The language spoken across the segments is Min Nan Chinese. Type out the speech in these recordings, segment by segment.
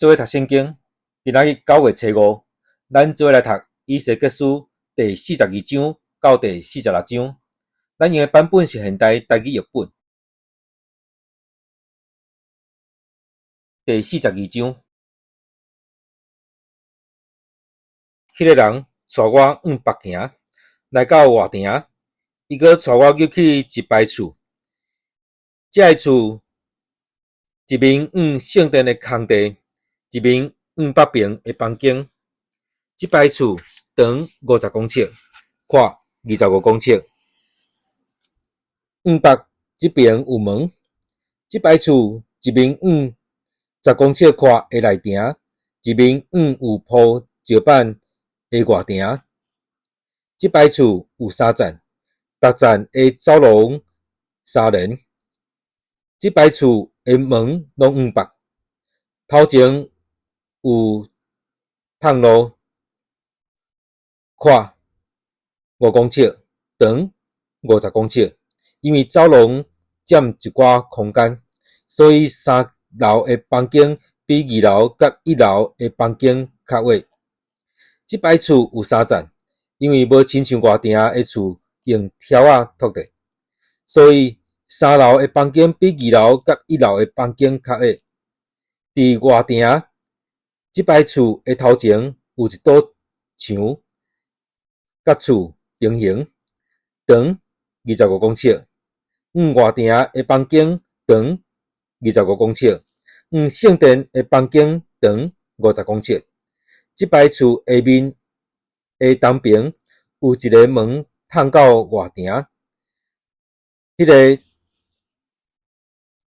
做伙讀聖經，今仔日9月初5，咱做伙來讀以西結書第四十二章到第四十六章。咱用的版本是現代台語譯本。第四十二章，彼个人帶我向北行，來到外埕，伊閣帶我入去一排厝，這个厝一面向聖殿的空地，一面向北爿的房間。這排厝長五十公尺，闊二十五公尺。向北這爿有門。這排厝一面向十公尺闊的內埕，一面向有鋪石板的外埕。這排厝有三層，逐層的走廊相連。這排厝的門攏向北，頭前有通路，闊五公尺，長五十公尺。因為走廊佔一寡空間，所以三樓的房間比二樓佮一樓的房間較矮。這排厝有三層，因為無親像外埕的厝用柱仔托著，所以三樓的房間比二樓佮一樓的房間較矮。佇外埕，這排厝的頭前有一堵牆，佮厝平行，長二十五公尺。向外埕的房間長二十五公尺，向聖殿的房間長五十公尺。這排厝下面的東爿有一个門通到外埕，彼个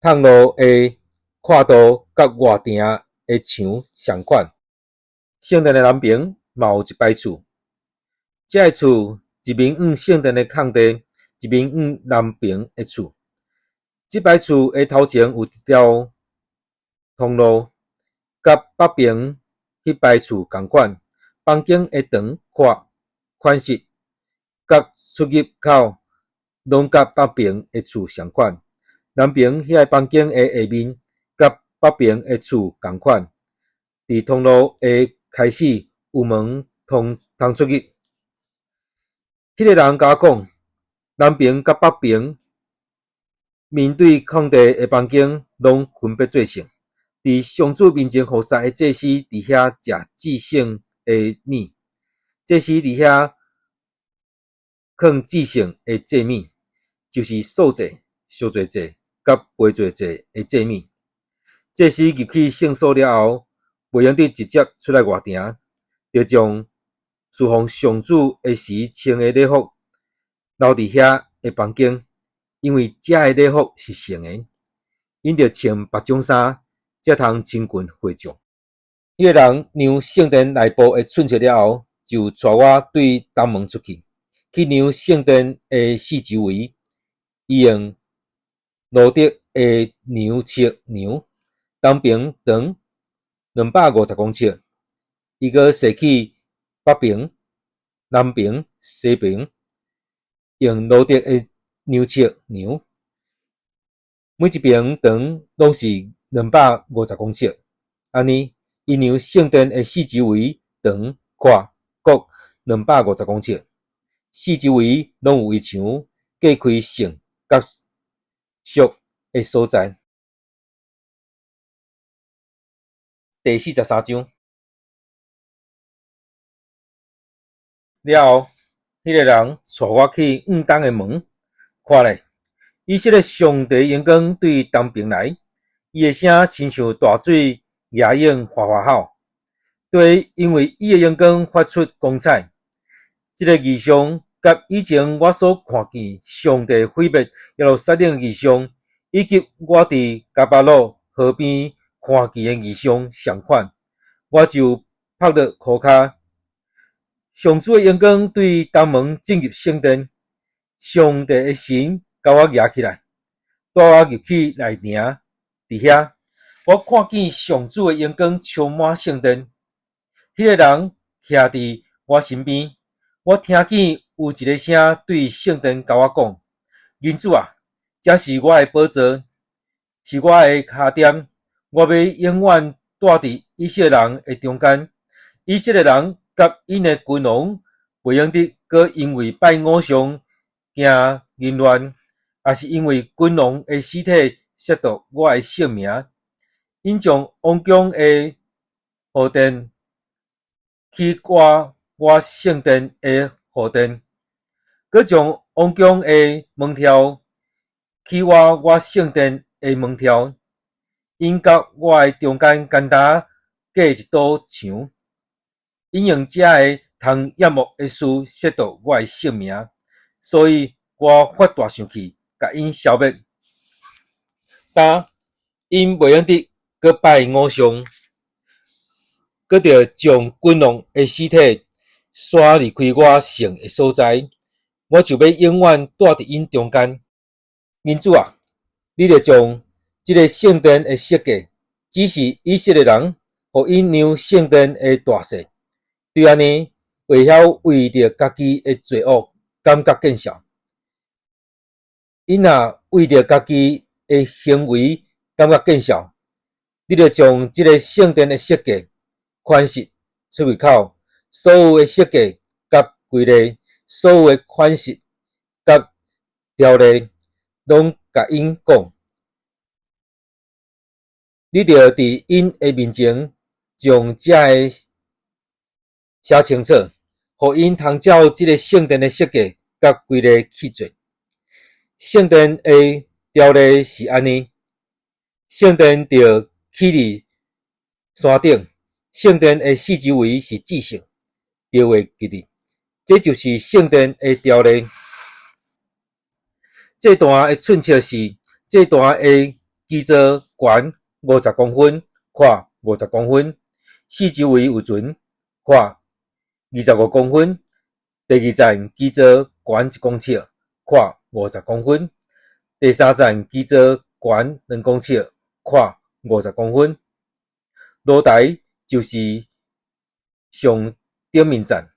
通路的闊度佮外埕的牆仝款。聖殿的南爿嘛有一排厝，這个厝一面向聖殿的空地，一面向南爿的厝。這排厝的頭前有一條通路，佮北爿彼排厝仝款。房間的長闊款式佮出入口攏佮北爿的厝仝款。南爿彼个房間的下面佮北爿的厝仝款。佇通路的開始有門通通出入。彼个人共我講，南爿佮北爿面對空地的房間攏分別做聖。佇上主面前服侍的祭司佇遐食至聖的物，祭司佇遐囥至聖的祭物，就是素祭、贖罪祭佮賠罪祭的祭物。祭司入去聖所了後，袂用得直接出來外埕，著將侍奉上主的時穿的禮服留佇遐的房間，因為遮的禮服是聖的，𪜶著穿別種衫，才通親近會眾。彼个人量聖殿內部的寸尺了後，就帶我對東門出去，去量聖殿的四周圍。伊用羅得的量尺量，東爿長兩百五十公尺。伊閣踅去北爿、南爿、西爿，用羅得的量尺量，每一爿長攏是兩百五十公尺。按呢，伊量聖殿的四周圍長闊各兩百五十公尺，四周圍攏有圍牆，隔開聖佮俗的所在。第四十三章了後，彼个人帶我去向東的門，看咧，以色列上帝榮光對東爿來，伊的聲親像大水夯湧嘩嘩吼，地因為伊的榮光發出光彩。這个異象佮以前我所看見上帝毀滅耶路撒冷的異象，以及我佇迦巴魯河邊看見的異象仝款，我就仆落箍跤。上主的榮光對東門進入聖殿，上帝的神共我舉起來，帶我入去內埕。佇遐，我看見上主的榮光充滿聖殿。彼个人徛佇我身邊，我聽見有一个聲對聖殿共我講：人子啊，這是我的寶座，是我的跤墊，我欲永遠蹛佇以色列人的中間。以色列人佮𪜶的君王袂用得閣因為拜偶像行淫亂，抑是因為君王的屍體褻瀆我的聖名。𪜶將王宮的賀殿去倚我聖殿的賀殿，閣將王宮的門柱去倚我聖殿的門柱。𪜶佮我的中間單單隔一堵牆。𪜶用這个通厭惡的事褻瀆我的聖名，所以我發大生氣，共𪜶消滅。今𪜶袂用得閣拜偶像，閣著將君王的屍體徙離開我聖的所在，我就欲永遠住佇𪜶中間。人子啊，你著將這个聖殿的色格指示以色列人，予𪜶量聖殿的大細。對按呢，會曉為著家己的罪惡感覺見笑。𪜶若為著家己的行為感覺見笑，你著將這个聖殿的色格、款式、出入口，所有的色格佮規例，所有的款式佮條例，攏共𪜶講。你著佇𪜶的面前將這个寫清楚，予𪜶通照這个聖殿的色格佮規例去做。聖殿的條例是按呢：聖殿著起佇山頂，聖殿的四周圍是至聖，著會吉日。這就是聖殿的條例。祭壇的寸尺是：祭壇的基座懸50公分，闊五十公分，四周圍有脣，闊25公分。第二層基座懸1公尺，闊50公分。第三層基座懸2公尺，闊五十公分。爐台就是上頂面層，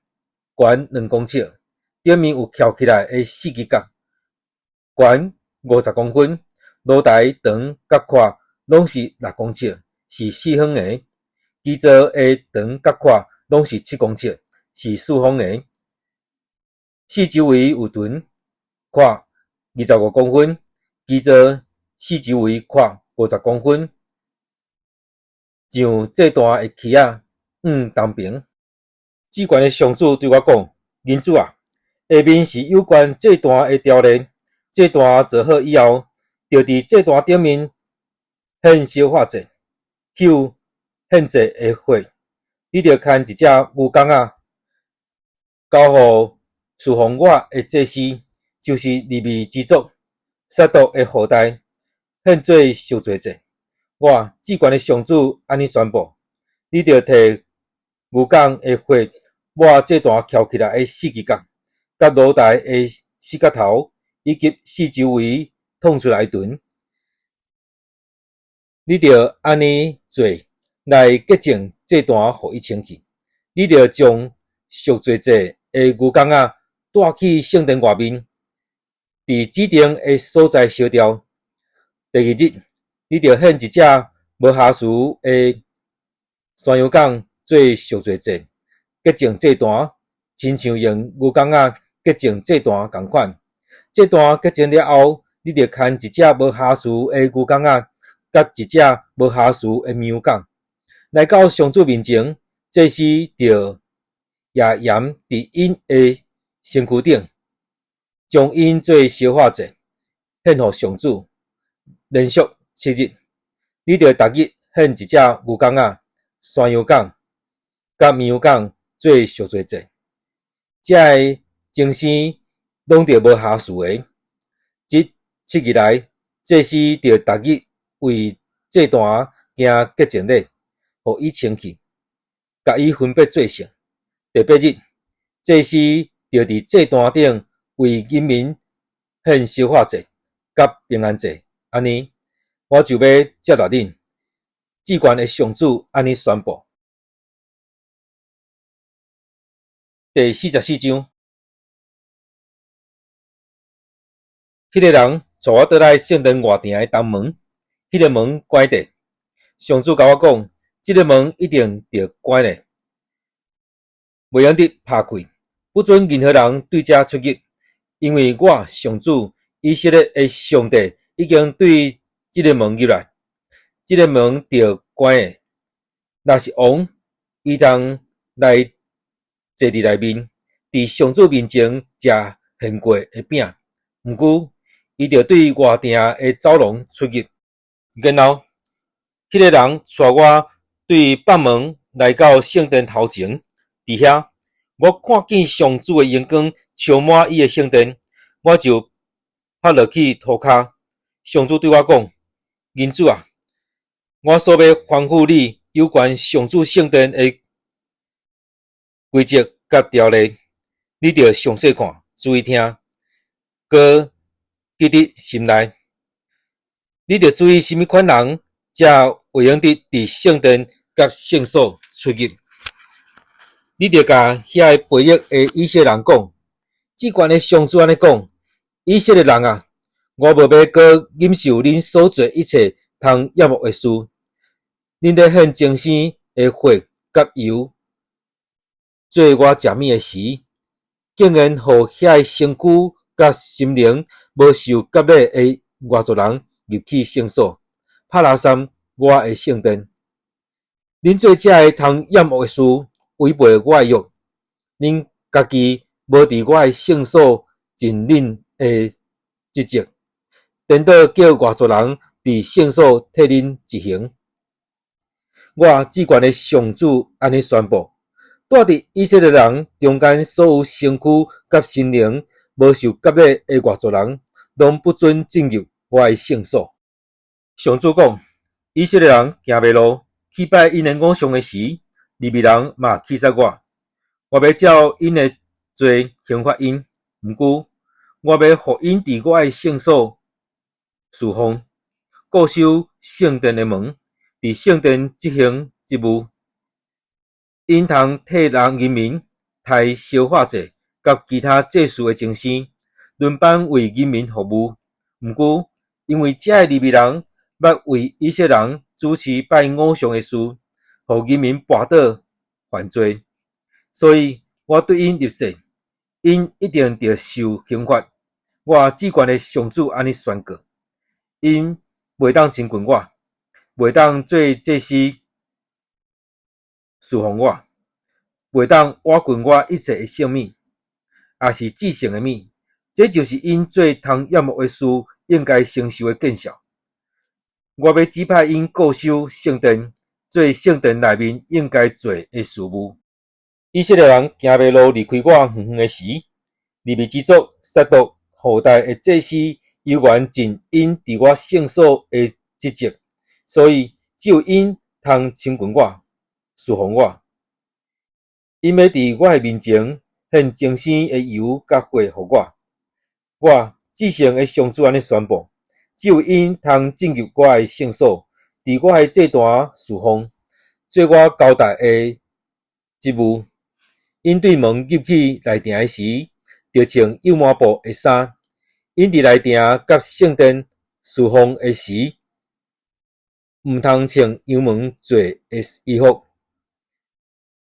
懸2公尺，頂面有翹起來的四支角，懸50公分。爐台長佮闊攏是6公尺，是四方的。基座的長佮闊攏是7公尺，是四方的。四周圍有脣，闊25公分。基座四周圍闊五十公分。上祭壇的欹仔向東爿。至懸的上主對我講：人子啊，下面是有關祭壇的條例。祭壇做好以後，著佇祭壇頂面獻燒化祭，搝獻祭的血。你著牽一隻牛犅仔，交予事奉我的祭司，就是利未支族撒督的後代，獻做贖罪祭。我至懸的上主按呢宣布：你著提牛犅的血抹祭壇翹起來的四支角，佮爐台的四角頭，以及四周圍淌出來的脣。你著按呢做來潔淨祭壇，予伊清氣。你著將贖罪祭的牛犅仔帶去聖殿外面，佇指定的所在燒掉。第二日，你著獻一隻無瑕疵的山羊犅做贖罪祭，潔淨祭壇，親像用牛犅仔潔淨祭壇仝款。祭壇潔淨了後，你著牽一隻無瑕疵的牛犅仔，佮一隻無瑕疵的綿羊犅，來到上主面前。祭司著額鹽佇𪜶的身軀頂，將𪜶做燒化祭，獻予上主。連續7日，你著逐日獻一隻牛犅仔、山羊犅佮綿羊犅做贖罪祭。這个精生攏著無瑕疵的。這七日內，祭司著逐日為祭壇行潔淨禮，予伊清氣，共伊分別做聖。第八日，祭司著佇祭壇頂為人民獻燒化祭佮平安祭，按呢，我就欲接納恁。至懸的上主按呢宣布。第44章，彼个人帶我倒來聖殿外埕的東門，彼个門關著。上主共我講，這个門一定著關咧，袂用得拍開，不准任何人對遮出入，因為我上主以色列的上帝已經對這个門入來，這个門著關的。若是王，伊通來坐佇內面，佇上主面前食獻過的餅，毋過伊著對外埕的走廊出入。然後，彼个人帶我對北門來到聖殿頭前，佇遐我看見上主的榮光充滿伊的聖殿，我就趴落去塗跤。上主對我講：人子啊，我所欲吩咐你有關上主聖殿的規則佮條例，你著詳細看，注意聽，閣記佇心內。你著注意啥物款人才會用得佇聖殿佮聖所出入。你著共遐个背逆的以色列人講：至懸的上主按呢講：以色列人啊，我無欲閣忍受恁所做一切通厭惡的事。恁咧獻精牲的血佮油，做我食物的時，竟然予遐个身軀佮心靈無受割禮的外族人入去聖所，拍垃圾我的聖殿。恁做這个通厭惡的事，違背我的約，恁家己無佇我的聖所盡恁的職責，顛倒叫外族人佇聖所替恁執行。我至懸的上主按呢宣布：住佇以色列人中間所有身軀佮心靈無受割禮的外族人，攏不准進入我的聖所。上主講：以色列人行迷路去拜𪜶的偶像的時，利未人嘛棄殺我。我欲照𪜶的罪刑罰𪜶，毋過我欲予𪜶佇我的聖所事奉，固守聖殿的門，佇聖殿執行職務。𪜶通替人民刣燒化祭佮其他祭司的精牲，輪班為人民服務。毋過，因為這个利未人捌為以色列人主持拜偶像的事，予人民跋倒犯罪，所以我對𪜶立誓，𪜶一定著受刑罰。我至懸的上主按呢宣告：𪜶袂當親近我，袂當做祭司事奉我，袂當倚近我一切的聖物，抑是至聖的物。這就是𪜶做通厭惡的事應該承受的見笑。我欲指派𪜶固守聖殿，做聖殿內面應該做的事務。以色列人行迷路離開我遠遠的時，利未支族撒督後代的祭司猶原盡𪜶佇我聖所的職責，所以只有𪜶通親近我、事奉我。𪜶欲佇我的面前獻精牲的油佮血予我。我至聖的上主按呢宣布：只有𪜶通進入我的聖所，佇我的祭壇事奉，做我交代的職務。𪜶對門入去內埕的時，著穿幼麻布的衫。𪜶佇內埕佮聖殿事奉的時，毋通穿羊毛做的衣服。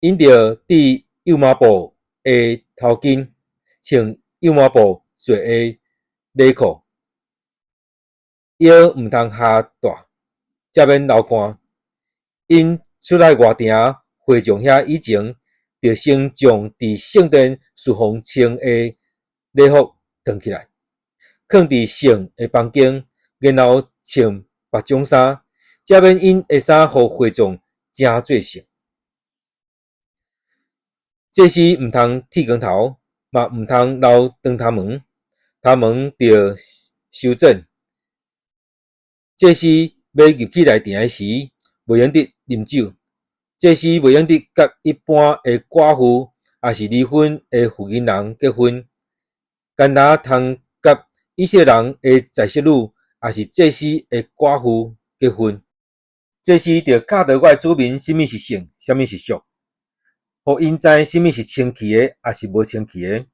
𪜶著戴幼麻布的頭巾，穿幼麻布做的禮褲，腰毋通下大，才免流汗。𪜶出來外埕會眾遐以前，著先將佇聖殿事奉穿的禮服脫起來，囥佇聖的房間，然後穿別種衫，才免𪜶的衫予會眾成做聖。祭司毋通剃光頭，嘛毋通留長頭毛，頭毛著修剪。祭司欲入去內埕的時，袂用得啉酒。祭司袂用得佮一般的寡婦，抑是離婚的婦人結婚，干焦通佮以色列人的在室女，抑是祭司的寡婦結婚。祭司著教導我的子民，啥物是聖，啥物是俗，予𪜶知啥物是清氣的，抑是無清氣的。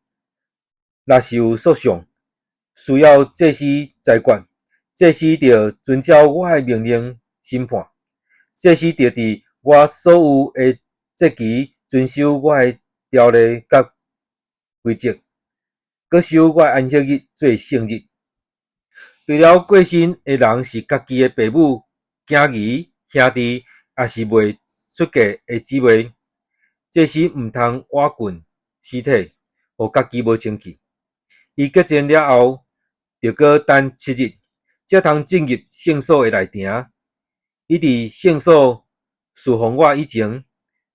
若是有訴訟，需要祭司裁決，祭司著遵照我的命令審判。祭司著佇我所有的節期遵守我的條例佮規則，閣守我的安息日做聖日。除了過身的人是家己的爸母、囝兒、兄弟，抑是未出嫁的姊妹，祭司毋通倚近屍體，予家己無清氣。伊潔淨了後，著閣等7日，才通進入聖所的內埕。伊佇聖所事奉我以前，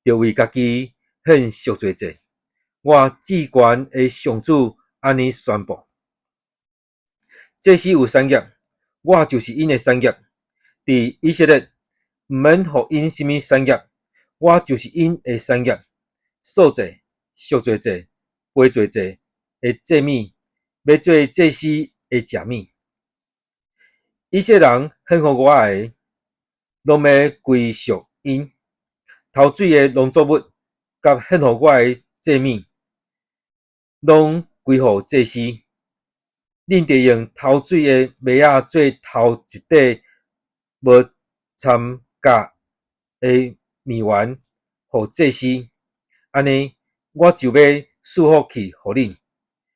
著為家己獻贖罪祭。我至懸的上主按呢宣布。祭司有產業，我就是𪜶的產業。佇以色列，毋免予𪜶啥物產業，我就是𪜶的產業。素祭、贖罪祭、賠罪祭的祭物，欲做祭司的食物。以色列人獻予我的，攏欲歸屬𪜶。頭水的農作物，佮獻予我的祭物，攏歸予祭司。恁著用頭水的麥仔做頭一塊無摻酵的麵圓，予祭司。按呢，我就欲賜福氣予恁。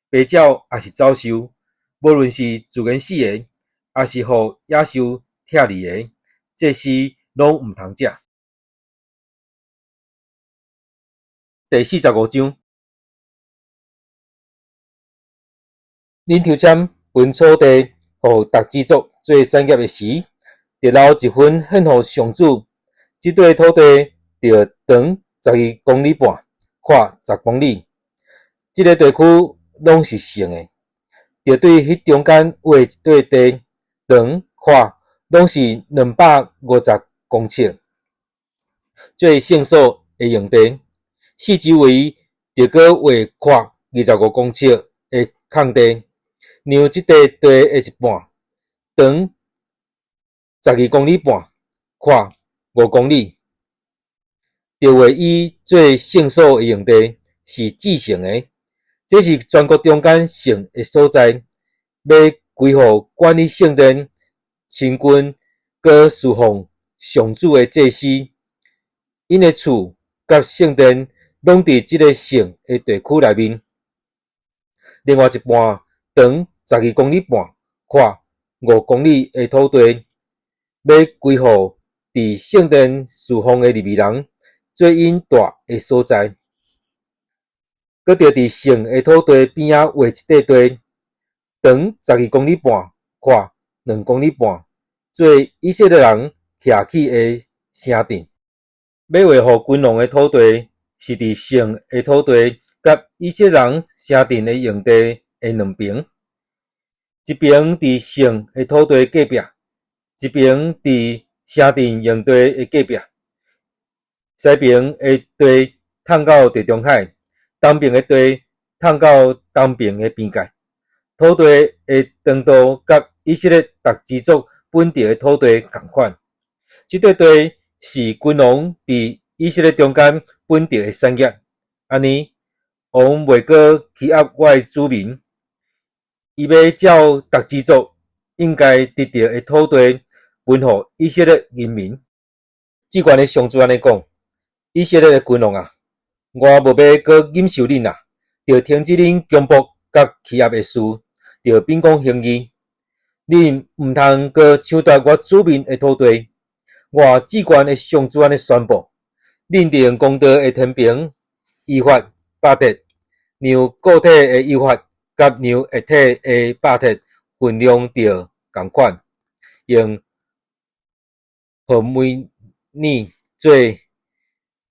白鳥抑是走獸，無論是自然死的，抑是予野獸拆離的，祭司攏毋通食。第45章，恁抽籤分土地，予逐支族做產業的時，著留一份獻予上主。這塊土地著長12公里半，闊10公里。這个地區攏是聖的，著對彼中間劃一塊地，長闊攏是250公尺，做聖所的用地。四周圍著閣劃闊25公尺的空地，讓這塊地的一半，長12公里半，闊5公里，著劃以做聖所的用地，是至聖的。這是全國中間聖的所在，欲歸予管理聖殿、親近閣事奉上主的祭司。𪜶的厝佮聖殿攏佇這个聖的地區內面。另外一半長12公里半、闊5公里的土地，欲歸予佇聖殿事奉的利未人，做𪜶住的所在。閣著佇聖的土地邊仔劃一塊地，長12公里半，闊2公里半，做以色列人徛起的城鎮。欲劃予君王的土地，是佇聖的土地佮以色列人城鎮的用地的兩爿，一爿佇聖的土地隔壁，一爿佇城鎮用地的隔壁。西爿的地淌到地中海，東爿的地淌到東爿的邊界。土地的長度佮以色列逐支族分著的土地仝款。這塊地是君王佇以色列中間分著的產業。按呢，王袂閣欺壓我的子民，伊欲照逐支族應該得著的土地分予以色列人民。至懸的上主按呢講：以色列的君王啊，我無欲閣忍受恁啊，著停止恁強暴佮欺壓的事，著秉公行義。恁毋通閣搶奪我子民的土地。我至懸的上主按呢宣布：恁著用公道的天平，伊法、巴特，量固體的伊法佮量液體的巴特分量著仝款，用荷梅爾做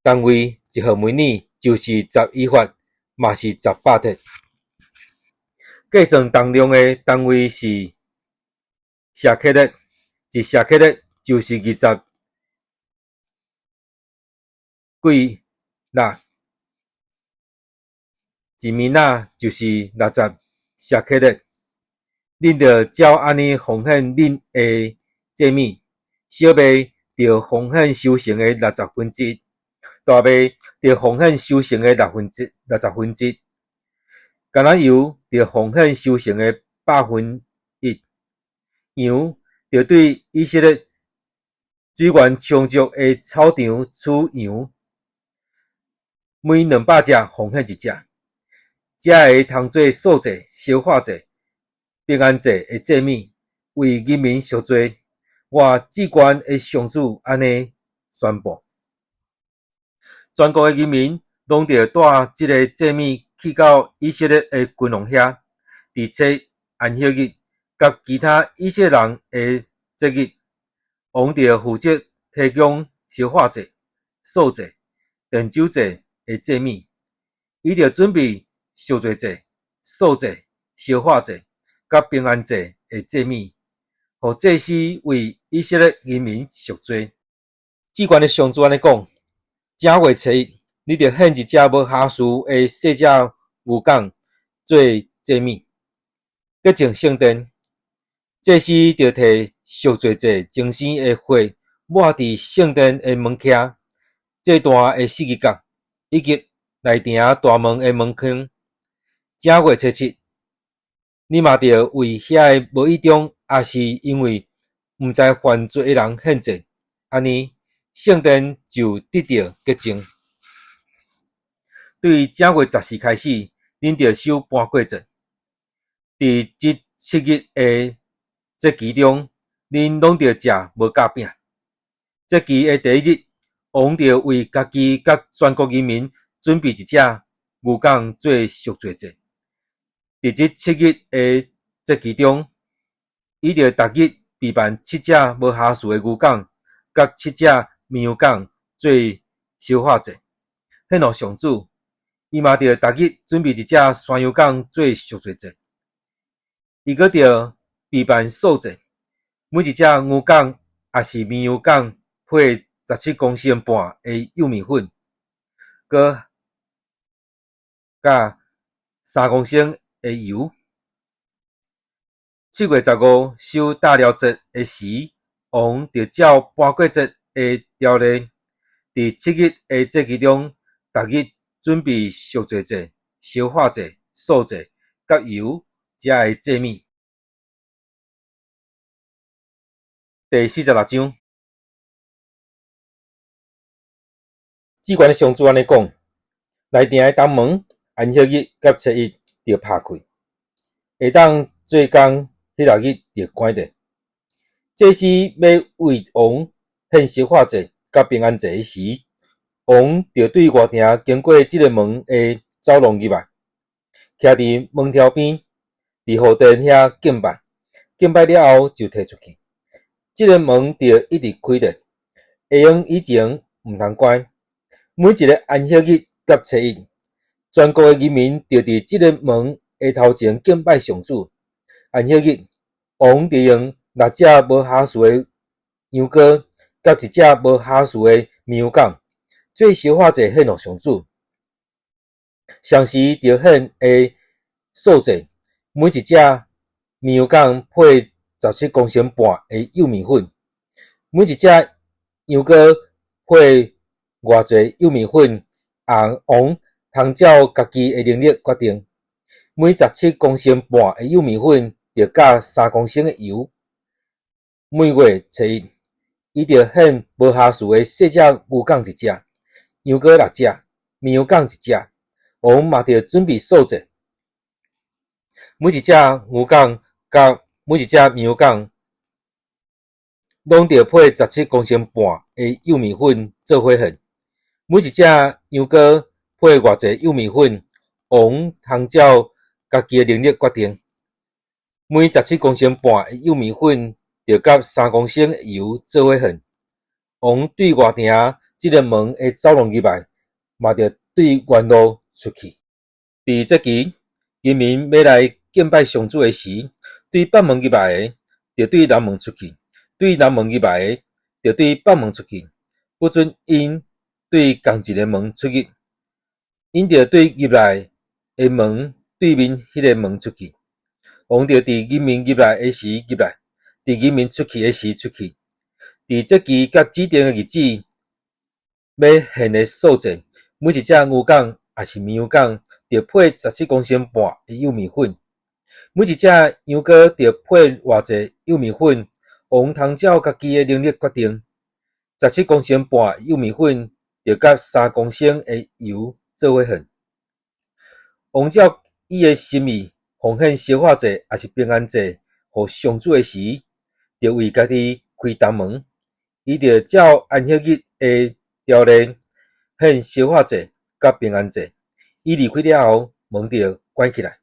單位，一荷梅爾就是10伊法，嘛是10巴特。計算重量的單位是舍客勒，一舍客勒就是20幾拉，一米納就是60舍客勒。恁著照按呢奉獻恁的祭物，小麥著奉獻收成的1/60，大麥著奉獻收成的1/60，橄欖油著奉獻收成的1/100，羊著對以色列水源充足的草場取羊，每200隻奉獻一隻。才會通做素祭、燒化祭、平安祭的祭物，為人民贖罪。我至懸的上主按呢宣布。全國的人民攏著帶這个祭物去到以色列的君王遐，佇七安息日佮其他以色列人的節日，王著負責提供燒化祭、素祭、奠酒祭的祭物。伊著準備贖罪祭、素祭、燒化祭佮平安祭的祭物，予祭司為以色列人民贖罪。至懸的上主按呢講：正月初一，你著獻一隻無瑕疵的細隻牛犅做祭物，潔淨聖殿。祭司著提贖罪祭清身的血抹佇聖殿的門徛、祭壇的四支角，以及內埕大門的門框。正月初七，你嘛著為遐个無意中，抑是因為毋知犯罪的人獻祭，按呢聖殿就得著潔淨。對正月14開始，恁著守盤過節。佇這7日的節期中，恁攏著食無酵餅。節期的第一日，王著為家己佮全國人民準備一隻牛犅做贖罪祭。佇這七日的節期中，伊著逐日備辦七隻無瑕疵的牛犅，佮七隻綿羊犅做燒化祭，獻予上主。伊嘛著逐日準備一隻山羊犅做贖罪祭。伊閣著備辦素祭，每一隻牛犅抑是綿羊犅配17公升半的幼麵粉，閣佮3公升的油。7月15守大寮節的時，王著照盤過節的條例，佇七日的節期中，逐日準備贖罪祭、燒化祭、素祭、佮油遮的祭物。第46章，至懸的上主按呢講：內埕的東門，安息日佮初一著拍開，會當做工彼六日著關著。祭司欲為王獻燒化祭佮平安祭時，王著對外埕經過這个門的走廊入來，徛佇門柱邊，佇後殿遐敬拜，敬拜了後就退出去。這个門著一直開著，會用以前毋通關。每一个安息日佮初一，全國的人民著佇這个門的頭前敬拜上主。安息日，王著用六隻無瑕疵的羊羔，佮一隻無瑕疵的綿羊犅，做燒化祭獻予上主。常時著獻的素祭，每一隻綿羊犅配17公升半的幼麵粉，每一隻羊羔配偌濟幼麵粉，王通照家己的能力決定。每17公升半的幼麵粉，著佮3公升的油。每月初一，伊著獻無瑕疵的細隻牛犅一隻，羊羔六隻，綿羊犅一隻。王嘛著準備素祭，每一隻牛犅佮每一隻綿羊犅，攏著配17公升半的幼麵粉做伙獻。每一隻羊羔配偌濟幼麵粉，王通照家己的能力決定。每17公升半的幼麵粉，著佮3公升的油做伙獻。王對外埕這个門的走廊入來，嘛著對原路出去。佇節期，人民欲來敬拜上主的時，對北門入來的，著對南門出去；對南門入來的，著對北門出去。不准𪜶對仝一个門出入，𪜶著對入來的門對面彼个門出去。王著佇人民入來的時入來，佇人民出去的時出去。佇節期佮指定的日子，欲獻的素祭，每一隻牛犅抑是綿羊犅，著配17公升半的幼麵粉；每一隻羊羔著配偌濟幼麵粉，王通照家己的能力決定。17公升半幼麵粉，著佮3公升的油做伙獻。王照伊的心意奉獻燒化祭抑是平安祭予上主的時，著為家己開銅門。伊著照安息日的條例獻燒化祭佮平安祭。伊離開了後，門著關起來。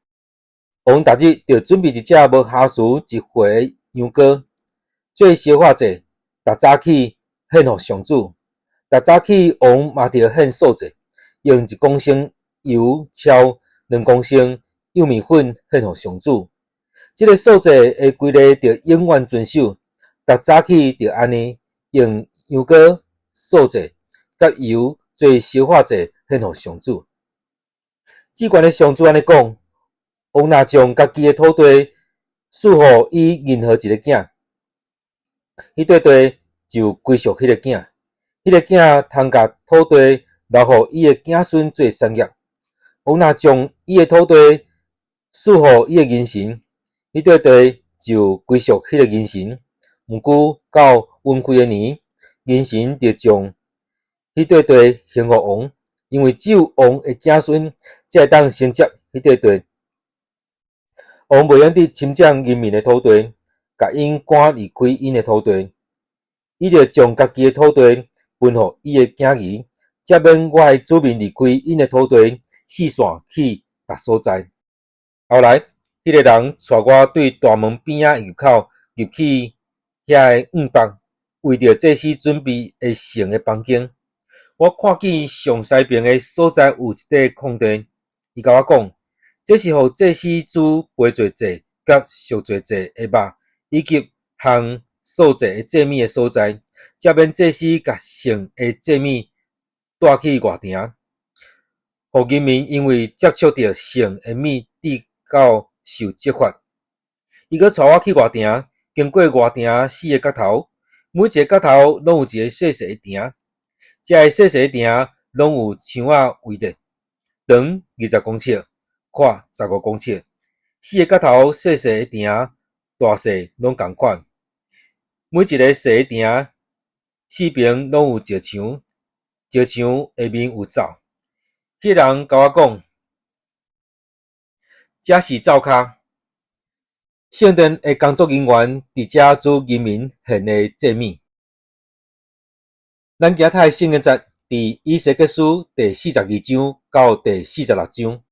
王逐日著準備一隻無瑕疵一歲的羊羔，做燒化祭，逐早起獻予上主。逐早起王嘛著獻素祭，用1公升油澆2公升幼麵粉獻予上主。這个素祭的規例著永遠遵守。逐早起著按呢，用羊羔、素祭佮油做燒化祭獻予上主。至懸的上主按呢講：王若將家己的土地賜予伊任何一个囝，彼塊地就歸屬彼个囝，彼个囝通共土地留予伊的子孫做產業。王若將伊的土地賜予伊的人臣，彼塊地就歸屬彼个人臣。毋過到分開的年，人臣著將彼塊地還予王，因為只有王的子孫才會當承接彼塊地。王袂用得侵佔人民的土地，共𪜶趕離開𪜶的土地。伊著將家己的土地分予伊的囝兒，才免我的子民離開𪜶的土地，四散去別所在。後來，彼个人帶我對大門邊仔入口入去遐个向北，為著祭司準備的聖的房間。我看見上西爿的所在有一塊空地。伊共我講，這是予祭司煮賠罪祭佮贖罪祭的肉，以及烘素祭的祭物的所在，才免祭司共聖的祭物帶去外埕，予人民因為接觸著聖的物，致到受責罰。伊閣帶我去外埕，經過外埕四个角頭，每一个角頭攏有一个細細的埕，這个細細的埕攏有牆仔圍著，長20公尺，闊15公尺。四个角頭細細的埕大細攏仝款，每一个細的埕四爿攏有石牆，石牆下面有灶。彼个人共我講，這是灶跤。聖殿的工作人員佇遮煮人民獻的祭物。咱今仔讀的聖經節佇以西結書第42章到第46章。